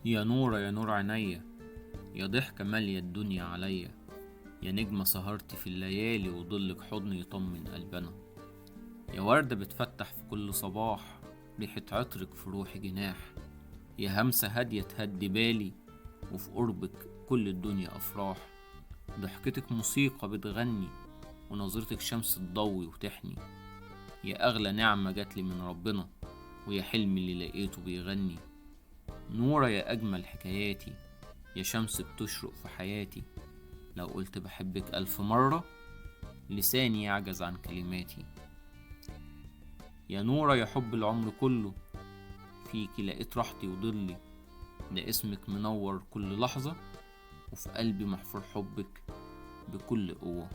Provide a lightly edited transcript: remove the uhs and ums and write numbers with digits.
يا نورة يا نور عينيا، يا ضحكة مالية الدنيا عليا، يا نجمة سهرتي في الليالي وضلك حضن يطمن قلبنا، يا وردة بتفتح في كل صباح ريحة عطرك في روحي جناح، يا همسة هادية تهدي بالي وفي قربك كل الدنيا أفراح، ضحكتك موسيقى بتغني ونظرتك شمس تضوي وتحني، يا أغلى نعمة جاتلي من ربنا ويا حلمي اللي لقيته بيغني. نورة يا أجمل حكاياتي، يا شمس بتشرق في حياتي، لو قلت بحبك 1000 مرة لساني يعجز عن كلماتي. يا نورة يا حب العمر كله، فيكي لقيت راحتي وضلي، ده اسمك منور كل لحظة وفي قلبي محفور حبك بكل قوة.